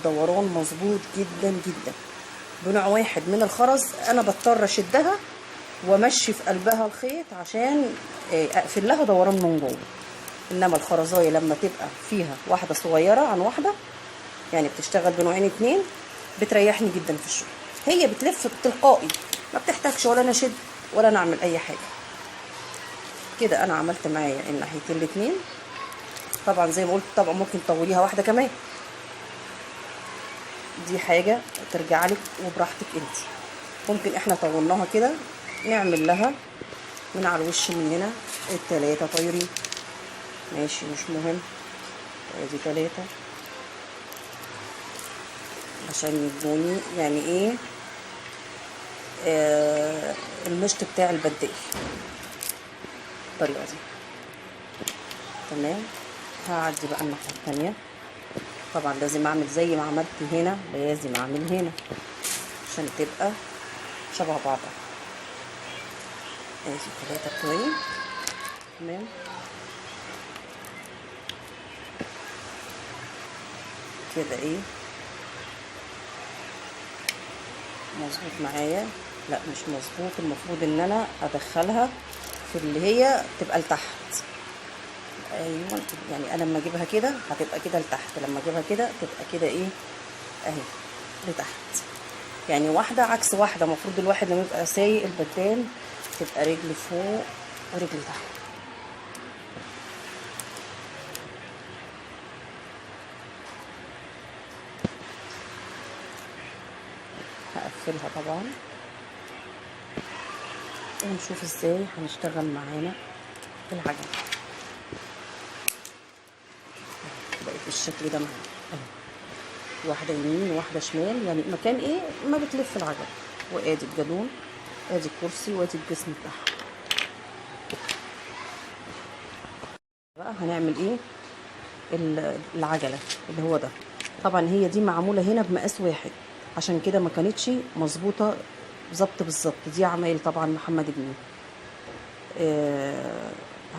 دوران مظبوط جدا جدا. بنوع واحد من الخرز انا بضطر اشدها وامشي في قلبها الخيط عشان اقفل لها دوران من جوه. انما الخرزايه لما تبقى فيها واحدة صغيرة عن واحدة، يعني بتشتغل بنوعين 2، بتريحني جدا في الشغل. هي بتلف تلقائي، ما بتحتاجش ولا انا اشد ولا انا اعمل اي حاجة. كده انا عملت معايا الناحيتين الاتنين. طبعا زي ما قلت طبعا ممكن تطوليها واحدة كمان، دي حاجة ترجع لك وبراحتك انت. ممكن احنا طولناها كده نعمل لها من على الوش من هنا التلاتة طايرين، ماشي مش مهم، ادي 3 عشان يدوني يعني ايه، المشط بتاع البدال بالطريقة دي. تمام. هعدي بقى الناحية التانية. طبعا لازم اعمل زي ما عملت هنا، لازم اعمل هنا عشان تبقى شبه بعضها. ادي 3 بتوعي. تمام. كده ايه مظبوط معايا؟ لا مش مظبوط، المفروض ان انا ادخلها في اللي هي تبقى لتحت. ايوه، يعني انا لما اجيبها كده هتبقى كده لتحت، لما اجيبها كده تبقى كده ايه اهي لتحت، يعني واحدة عكس واحدة. المفروض الواحد لما يبقى سايق البدال تبقى رجل فوق ورجل تحت. هقفلها طبعا ونشوف ازاي هنشتغل معانا العجلة. بقت بالشكل ده معانا اهي، واحدة يمين وواحدة شمال، يعني مكان ايه ما بتلف العجلة. وادي الجالون، ادي الكرسي، وادي الجسم بتاعها. بقى هنعمل ايه العجلة اللي هو ده. طبعا هي دي معمولة هنا بمقاس واحد، عشان كده ما كانتش مظبوطة ظبط بالظبط. دي عمايل طبعا محمد جنيه.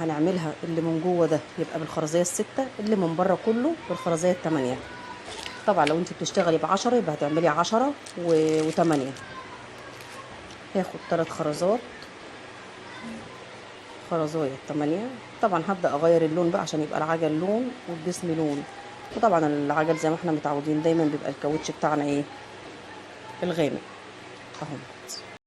هنعملها اللي من جوه ده يبقى بالخرزية ال6، اللي من بره كله بالخرزية ال8. طبعا لو انت بتشتغلي ب10 يبقى هتعملي 10 و8. هاخد 3 خرزات، خرزاية 8. طبعا هبدأ اغير اللون بقى عشان يبقى العجل لون والجسم لون. وطبعا العجل زي ما احنا متعودين دايما بيبقى الكاوتش بتاعنا ايه الغامق اهو.